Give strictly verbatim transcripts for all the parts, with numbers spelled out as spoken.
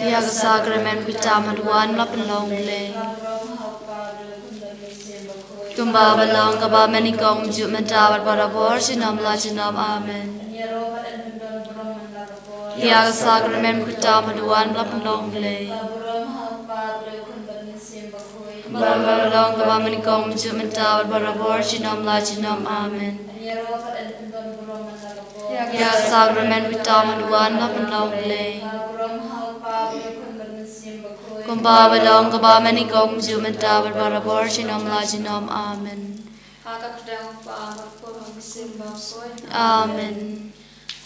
Ïa ka sakramen phi tam ha duwan la pynlong Blei. Kumba ba long kaba mynnyngkong, mynta bad barabor, junom la junom. Amen. Ïa ka sakramen phi tam ha duwan la pynlong Blei. Kumba ba long kaba mynnyngkong, mynta bad barabor, junom la junom. Amen. Ïa ka sakramen phi tam ha duwan la pynlong Blei. Kumba ba long kaba mynnyngkong, mynta bad barabor, junom la junom. Amen. Ha ka kyrteng u Kpa, bad u Khun, bad u Mynsiem Bakhuid. Amen.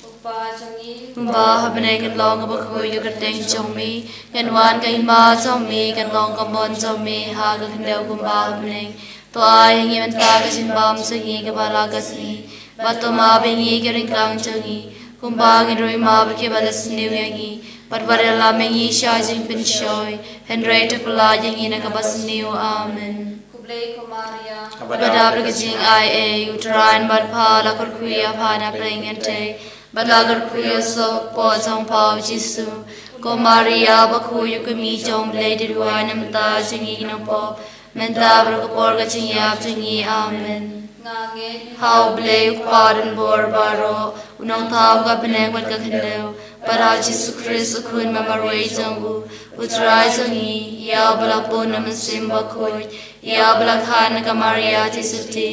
Ko Pa jong ngi, kumba ha bneng, kan long kaba khuid ka kyrteng jong me, kan wan ka hima jong me, kan long ka mon jong me ha ka khyndew kumba ha bneng. To ai ha ngi mynta ka jingbam jong ngi kaba la ka sngi, bad to map ïa ngi ki ryngkang jong ngi, kumba ngi ruh ngi map ïa kiba la sniew ïa ngi, bad wat ïalam ïa ngi sha jingpynshoi, hynrei to pynlait ïa ngi na kaba sniew. Amen. Khublei ko Maria, kaba dap da ka jingaiei, u Trai un bad pha, la kyrkhu ïa pha na pdeng kynthei, bad la kyrkhu ïa u soh hapoh jong pha u Jisu. Ko Maria bakhuid, u kmie jong u Blei, to duwai na ka bynta jong ngi ki nongpop, mynta bad ha ka por ka jingïap jong ngi. Amen. Nga ngeit ha u Blei u Kpa donbor baroh, u Nongthaw ka bneng bad ka khyndew, bad ha u Jisu Khrist u Khun ba marwei jong u, u Trai jong ngi, ïa uba la pun na u Mynsiem Bakhuid, ïa uba la kha na ka Maria Theisotti,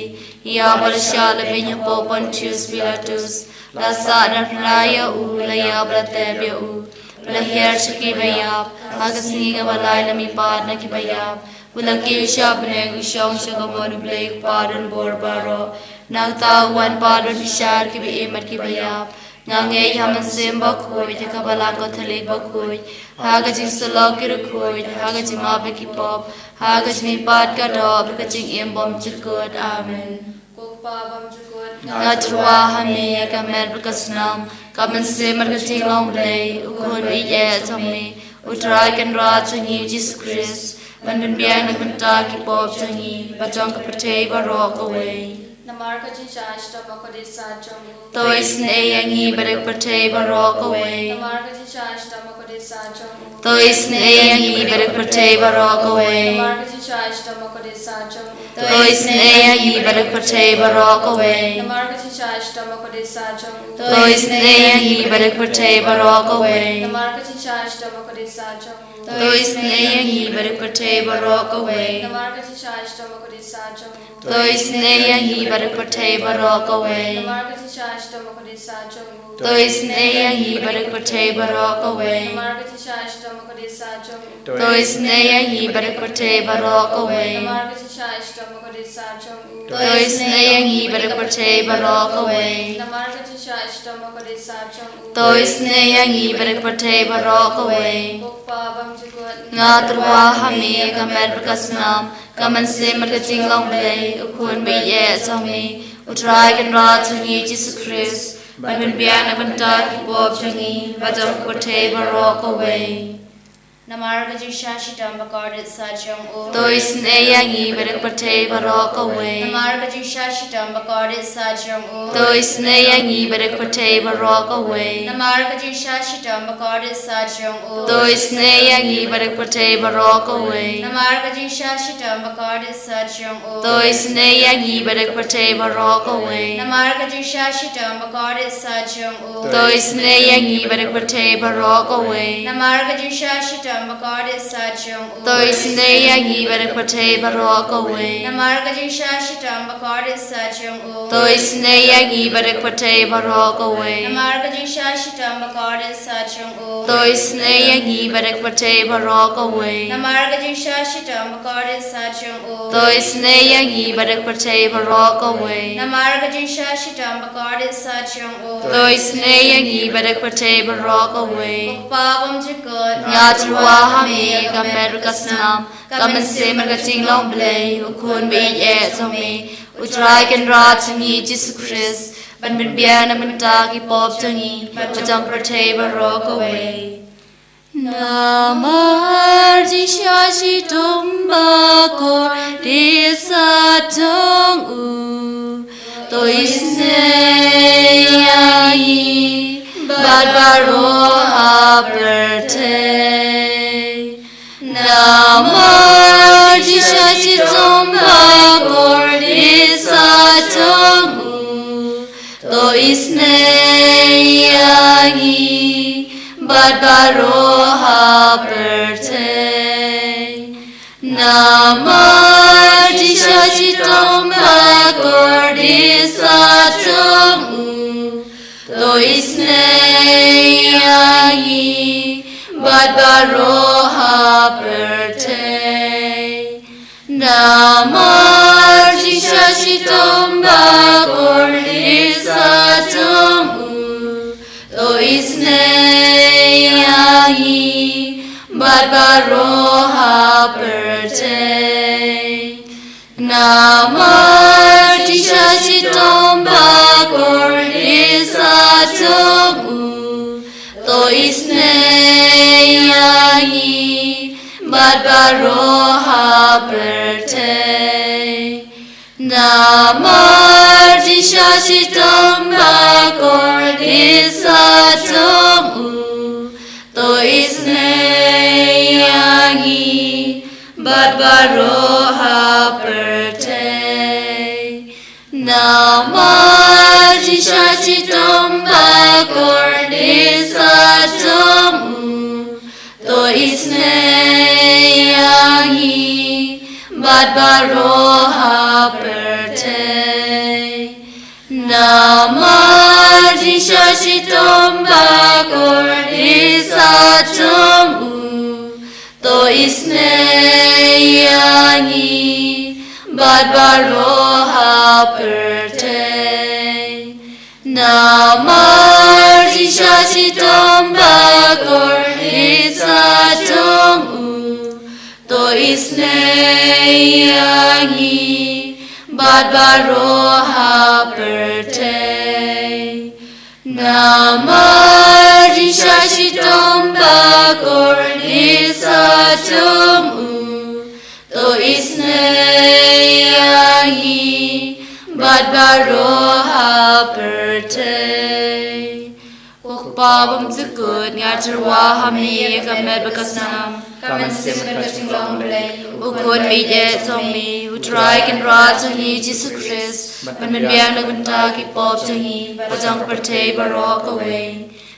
ïa uba la shah la beiñ hapoh Pontius Pilatus, la sahnarphna ïa u, la ïap, la tep ïa u, la hiar sha kiba ïap, ha ka sngi kaba lai la mihpat na kiba ïap, u la kiew sha bneng, u shong sha ka mon u Blei u Kpa donbor baroh. Nangta u wan pat ban bishar kiba im bad kiba ïap. Nga ngeit ha u Mynsiem Bakhuid, ha ka Balang Katholik bakhuid, ha ka jingsyllok ki riewkhuid, ha ka jingmap ïa ki pop, ha ka jingmihpat ka doh, bad ka jingim bymjukut. Amen. Ko Kpa bymjukut, nga tyrwa ha me ïa ka met bad ka snam, ka mynsiem bad ka jinglong Blei, u Khun ba ïeit eh jong me, u Trai Kynrad jong ngi u Jisu Khrist, ban pynbiang na ka bynta ki pop jong ngi bad jong ka pyrthei baroh kawei. Namar ka jingshah shitom bakordit sat jong u, to isynei ïa ngi bad ïa ka pyrthei baroh kawei. Namar ka jingshah shitom bakordit sat jong u, to isynei ïa ngi bad ïa ka pyrthei baroh kawei. Namar ka jingshah shitom bakordit sat jong u, to isynei ïa ngi bad ïa ka pyrthei baroh kawei. Namar ka jingshah shitom bakordit sat jong u, to isynei ïa ngi bad ïa ka pyrthei baroh kawei. Namar ka jingshah shitom bakordit sat jong u, to isynei ïa ngi bad ïa ka pyrthei baroh kawei. Namar ka jingshah shitom bakordit sat jong u, to isynei ïa ngi bad ïa ka pyrthei baroh kawei. Namar ka jingshah shitom bakordit sat jong u, to isynei ïa ngi bad ïa ka pyrthei baroh kawei. Namar ka jingshah shitom bakordit sat jong u, to isynei ïa ngi bad ïa ka pyrthei baroh kawei. Namar ka jingshah shitom bakordit sat jong u, to isynei ïa ngi bad ïa ka pyrthei baroh kawei. Namar ka jingshah shitom bakordit sat jong u, to isynei ïa ngi bad ïa ka pyrthei baroh kawei. Ko Kpa bymjukut, nga tyrwa ha me ïa ka met bad ka snam, ka mynsiem bad ka jinglong Blei, u Khun ba ïeit eh jong me, u Trai Kynrad jong ngi u Jisu Khrist, ban pynbiang na ka bynta ki pop jong ngi bad jong ka pyrthei baroh kawei. Namar ka jingshah shitom bakordit sat jong u, to isynei ïa ngi bad ïa ka pyrthei baroh kawei. Namar ka jingshah shitom bakordit sat jong u, to isynei ïa ngi bad ïa ka pyrthei baroh kawei. Namar ka jingshah shitom bakordit sat jong u, to isynei ïa ngi bad ïa ka pyrthei baroh kawei. Namar ka jingshah shitom bakordit sat jong u, to isynei ïa ngi bad ïa ka pyrthei baroh kawei. Namar ka jingshah shitom bakordit sat jong u, to isynei ïa ngi bad ïa ka pyrthei baroh kawei. Namar ka jingshah shitom bakordit sat jong u, to isynei ïa ngi bad ïa ka pyrthei baroh kawei. Namar ka jingshah shitom bakordit sat jong u, to isynei ïa ngi bad ïa ka pyrthei baroh kawei. Namar ka jingshah shitom bakordit sat jong u, to isynei ïa ngi bad ïa ka pyrthei baroh kawei. Namar ka jingshah shitom bakordit sat jong u, to isynei ïa ngi bad ïa ka pyrthei baroh kawei. Namar ka jingshah shitom bakordit sat jong u, to isynei ïa ngi bad ïa ka pyrthei baroh kawei. Ko Kpa bymjukut, nga tyrwa ha me ïa ka met bad ka snam, ka mynsiem bad ka jinglong Blei, u Khun ba ïeit eh jong me, u Trai Kynrad jong ngi u Jisu Khrist, ban pynbiang na ka bynta ki pop jong ngi bad jong ka pyrthei baroh kawei. Namar jingshah shitom bakordit sat jong u, to isynei ïa ngi bad baroh pyrthei. Namar jingshah shitom ba kordit sah jong u, to isynei ïa ngi bad baroh ha pyrthei. Namar jingshah shitom ba kordit sah jong u, to isynei ïa ngi bad baroh ha pyrthei. Namar jingshah shitom ba kordit sah jong u, to isynei ïa ngi bad baroh ha pyrthei. Namar jingshah shitom ba kordit sah jong u, to isynei ïa ngi bad baroh ha pyrthei. Namar jingshah shitom ba kordit sah jong u, to isynei ïa ngi bad baroh ha pyrthei. Namar jingshah shitom ba kordit sah jong u, to isynei ïa ngi bad baroh ha pyrthei. Namar jingshah shitom ba kordit sah jong u, to isynei ïa ngi bad baroh ha pyrthei. Namar jingshah shitom ba kordit sah jong u, to isynei ïa ngi bad baroh ha pyrthei. Namar jingshah shitom ba kordit sah jong u, to isynei ïa ngi bad baroh ha pyrthei. Ko Kpa bymjukut, nga tyrwa ha me ïa ka met bad ka snam, ka mynsiem bad ka jinglong Blei, U Khun baieit jong me, U Trai Kynrad jong ngi Jisu Khrist, ban pynbiang na ka bynta ki pop jong ngi bad jong ka pyrthei baroh kawei.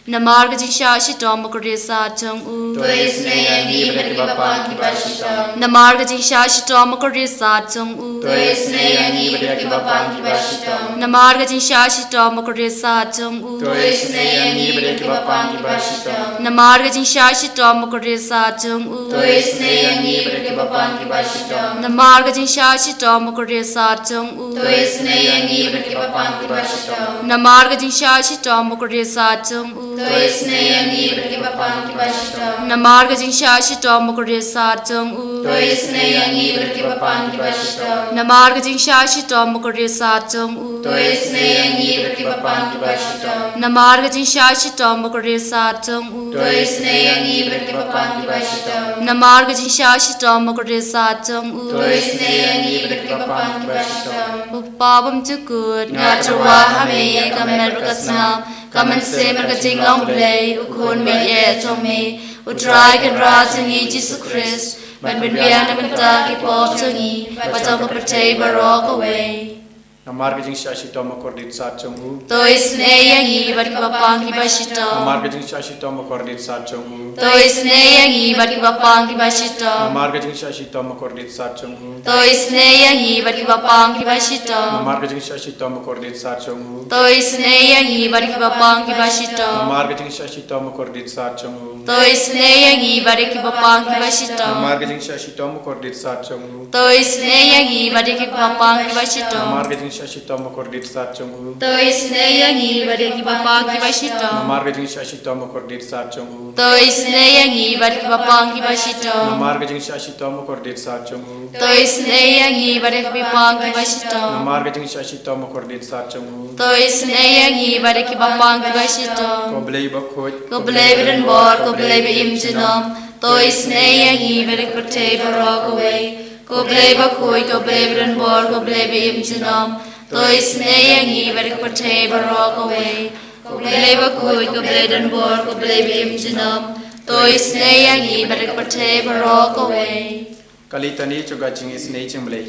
Namar ka jingshah shitom ba kordit sah jong u, to isynei ïa ngi bad ïa kiba pang kiba shitom. Namar ka jingshah shitom ba kordit sah jong u, to isynei ïa ngi bad ïa kiba pang kiba shitom. Namar ka jingshah shitom ba kordit sah jong u, to isynei ïa ngi bad ïa kiba pang kiba shitom. Namar ka jingshah shitom ba kordit sah jong u, to isynei ïa ngi bad ïa kiba pang kiba shitom. Namar ka jingshah shitom ba kordit sah jong u, to isynei ïa ngi bad ïa kiba pang kiba shitom. Namar ka jingshah shitom ba kordit sah jong u, to isynei ïa ngi bad ïa kiba pang kiba shitom. Namar ka jingshah shitom ba kordit sah jong u, to isynei ïa ngi bad ïa kiba pang kiba shitom. Namar ka jingshah shitom ba kordit sah jong u, to isynei ïa ngi bad ïa kiba pang kiba shitom. Namar ka jingshah shitom ba kordit sah jong u, to isynei ïa ngi bad ïa kiba pang kiba shitom. Namar ka jingshah shitom ba kordit sah jong u, to isynei ïa ngi bad ïa kiba pang kiba shitom. Ko Kpa bymjukut, nga tyrwa ha me ïa ka met bad ka snam, ka mynsiem bad ka jinglong Blei, U Khun baieit jong me, U Trai Kynrad jong ngi Jisu Khrist, ban pynbiang na ka bynta ki pop jong ngi bad jong ka pyrthei baroh kawei. Namar ka jingshah shitom ba kordit sah jong u, to isynei ïa ngi bad ïa kiba pang kiba shitom. Namar ka jingshah shitom ba kordit sah jong u, to isynei ïa ngi bad ïa kiba pang kiba shitom. Namar ka jingshah shitom ba kordit sah jong u, to isynei ïa ngi bad ïa kiba pang kiba shitom. Namar ka jingshah shitom ba kordit sah jong u, to isynei ïa ngi bad ïa kiba pang kiba shitom. Namar ka jingshah shitom ba kordit sah jong u, to isynei ïa ngi bad ïa kiba pang kiba shitom. Namar ka jingshah shitom ba kordit sah jong u, to isynei ïa ngi bad ïa kiba pang kiba shitom. Namar ka jingshah shitom ba kordit sah jong u, to isynei ïa ngi bad ïa kiba pang kiba shitom. Namar ka jingshah shitom ba kordit sah jong u, to isynei ïa ngi bad ïa kiba pang kiba shitom. Namar ka jingshah shitom ba kordit sah jong u, to isynei ïa ngi bad ïa kiba pang kiba shitom. Namar ka jingshah shitom ba kordit sah jong u, to isynei ïa ngi bad ïa kiba pang kiba shitom. Ko Blei bakhuid, ko Blei badonbor, ko Blei ba im junom, to isynei ïa ngi bad ïa ka pyrthei baroh kawei. Ko Blei bakhuid, ko Blei badonbor, ko Blei ba im junom, to isynei ïa ngi bad ïa ka pyrthei baroh kawei. Ko Blei bakhuid, ko Blei donbor, ko Blei ba im junom, to isynei ïa ngi bad ïa ka pyrthei baroh kawei. Ka litani jong ka jingisynei jong U Blei.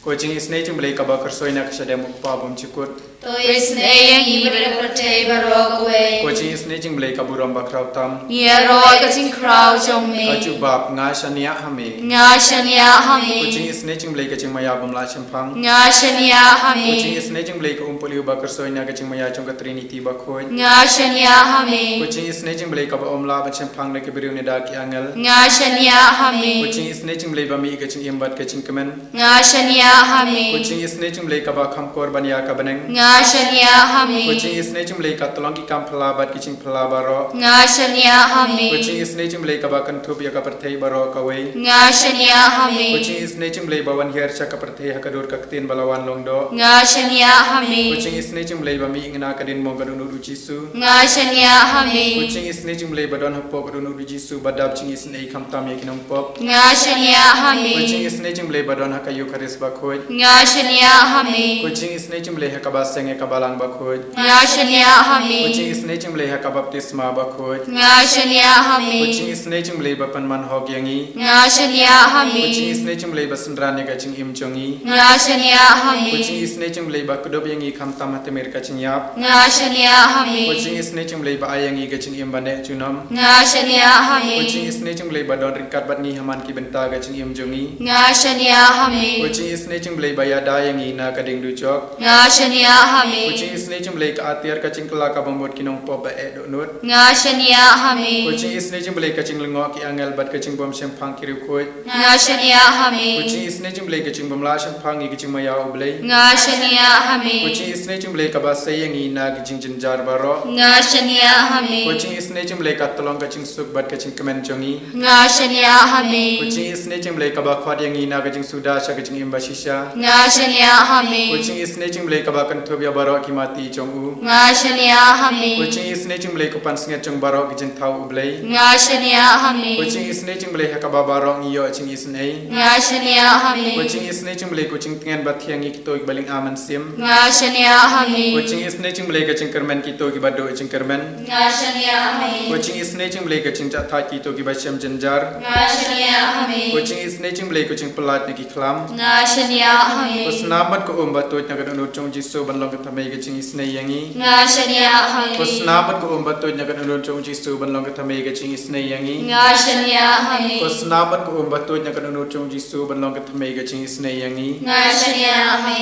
Ko jingisynei jong U Blei kaba kyrshoi na ka shadem U Kpa bymjukut, to isynei ïa ngi bad ïa ka pyrthei baroh kawei. Ko jingisynei jong U Blei ka burom bakhraw tam, ngi ïaroh ïa ka jingkhraw jong me. Ka jubab, nga shaniah ha me. Nga shaniah ha me. Ko jingisynei jong U Blei ka jingmaïa bymlah shemphang, nga shaniah ha me. Ko jingisynei jong U Blei ka umpylliew ba kyrshoi na ka jingmaïa jong ka Trinity bakhuid, nga shaniah ha me. Ko jingisynei jong U Blei kaba ym lah ban shemphang da ki briew ne da ki angel, nga shaniah ha me. Ko jingisynei jong U Blei ba mih ka jingim bad ka jingkmen, nga shaniah ha me. Ko jingisynei jong U Blei kaba kham kor ban ïa ka bneng, nga shaniah ha me. Ko jingisynei jong U Blei ka tyllong ki kam phylla bad ki jingphylla baroh, nga shaniah ha me. Ko jingisynei jong U Blei kaba kynthup ïa ka pyrthei baroh kawei, nga shaniah ha me. Ko jingisynei jong U Blei ba wan hiar sha ka pyrthei ha ka dur ka ktien ba la wan long doh, nga shaniah ha me. Ko jingisynei jong U Blei ba mih na ka diengphna ka dohnud U Jisu, nga shaniah ha me. Ko jingisynei jong U Blei ba don hapoh ka dohnud U Jisu ba dap jingisynei khamtam ïa ki nongpop, nga shaniah ha me. Ko jingisynei jong U Blei ba don ha ka Eukharist bakhuid, nga shaniah ha me. Ko jingisynei jong U Blei ha ka baseng ïa ka balang bakhuid, nga shaniah ha me. Ko jingisynei jong U Blei ha ka baptisma bakhuid, nga shaniah ha me. Ko jingisynei jong U Blei ba pynman hok ïa ngi, nga shaniah ha me. Ko jingisynei jong U Blei ba synran ïa ka jingim jong ngi, nga shaniah ha me. Ko jingisynei jong U Blei ba kdup ïa ngi khamtam ha tmier ka jingïap, nga shaniah ha me. Ko jingisynei jong U Blei ba ai ïa ngi ka jingim ba neh junom, nga shaniah ha me. Ko jingisynei jong U Blei ba don ryngkat bad ngi ha man ki bynta ka jingim jong ngi, nga shaniah ha me. Ko jingisynei jong U Blei ba ïada ïa ngi na ka diengdujok, nga shaniah ha me. Ko jingisynei jong U Blei ka atiar ka jingkylla kaba mut ki nongpop ba eh dohnud, nga shaniah ha me. Ko jingisynei jong U Blei ka jinglyngngoh ki angel bad ka jingbymshemphang ki riewkhuid, nga shaniah ha me. Ko jingisynei jong U Blei ka jingbymlah shemphang ïa ka jingmaïa U Blei, nga shaniah ha me. Ko jingisynei jong U Blei kaba sei ïa ngi na ka jingjynjar baroh, nga shaniah ha me. Ko jingisynei jong U Blei ka tyllong ka jingsuk bad ka jingkmen jong ngi, nga shaniah ha me. Ko jingisynei jong U Blei kaba khot ïa ngi na ka jingsuda sha ka jingim bashisha, nga shaniah ha me. Ko jingisynei jong U Blei kaba kynthup ïa baroh ki mati jong u, nga shaniah ha me. Ko jingisynei jong U Blei ko pansngiat jong baroh ki jingthaw U Blei, nga shaniah ha me. Ko jingisynei jong U Blei ha kaba baroh ngi ïoh jingisynei, nga shaniah ha me. Ko jingisynei jong U Blei ko jingtngen ba thiang ïa kito kiba lyngba mynsiem, nga shaniah ha me. Ko jingisynei jong U Blei ka jingkyrmen kito kiba duh jingkyrmen, nga shaniah ha me. Ko jingisynei jong U Blei ka jingjahthait kito kiba shem jynjar, nga shaniah ha me. Ko jingisynei jong U Blei ko jingpyllait na ki khlam, nga shaniah ha me. Ko snam bad ko um ba tuid na ka dohnud jong U Jisu ban long ka thymmei ka jingisynei ïa ngi, nga shaniah ha me. Ko snam bad ko um ba tuid na ka dohnud jong U Jisu ban long ka thymmei ka jingisynei ïa ngi, nga shaniah ha me. Ko snam bad ko um ba tuid na ka dohnud jong U Jisu ban long ka thymmei ka jingisynei ïa ngi, nga shaniah ha me.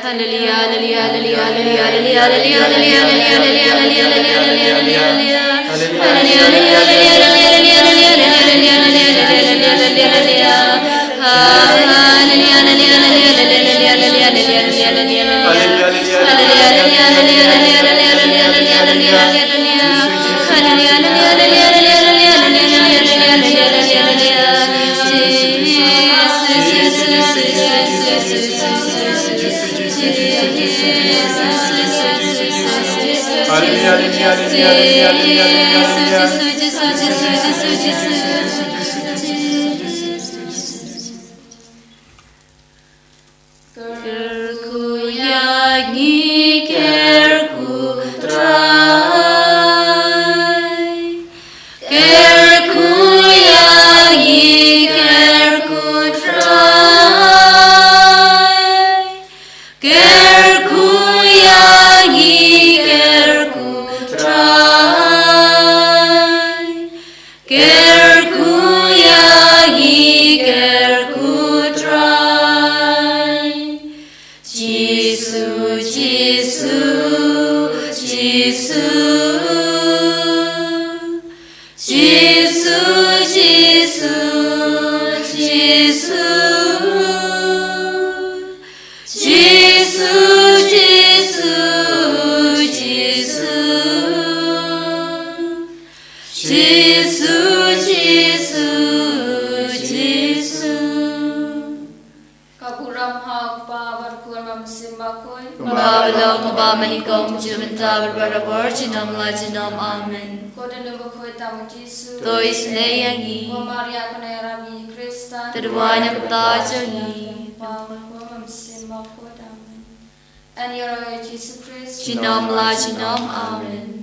Haleluya, haleluya, haleluya. Kyrkhu ïa ngi, kyrkhu Trai. Kyrkhu ïa ngi, kyrkhu Trai. Kyrkhu ïa ngi, kyrkhu Trai. Kyrkhu ïa ngi, kyrkhu Trai. Jisu, Jisu, Jisu. Jisu, Jisu, Jisu. Jisu, Jisu, Jisu. Jisu, Jisu, Jisu. Ka burom ha u Kpa bad u Khun bad u Mynsiem Bakhuid. Kumba long, kumba mynnyngkong, mynta bad barabor, junom la junom. Amen. Ko Dohnud Bakhuid, tang ma U Jisu. To isynei ïa ngi. Ko Maria, kane ïaram ïa ngi ki Khristan. To duwai na ka bynta jong ngi. Kpa bad u Khun bad u Mynsiem Bakhuid. Amen. Yn ïaroh ïa U Jisu Khrist. Junom la junom. Amen.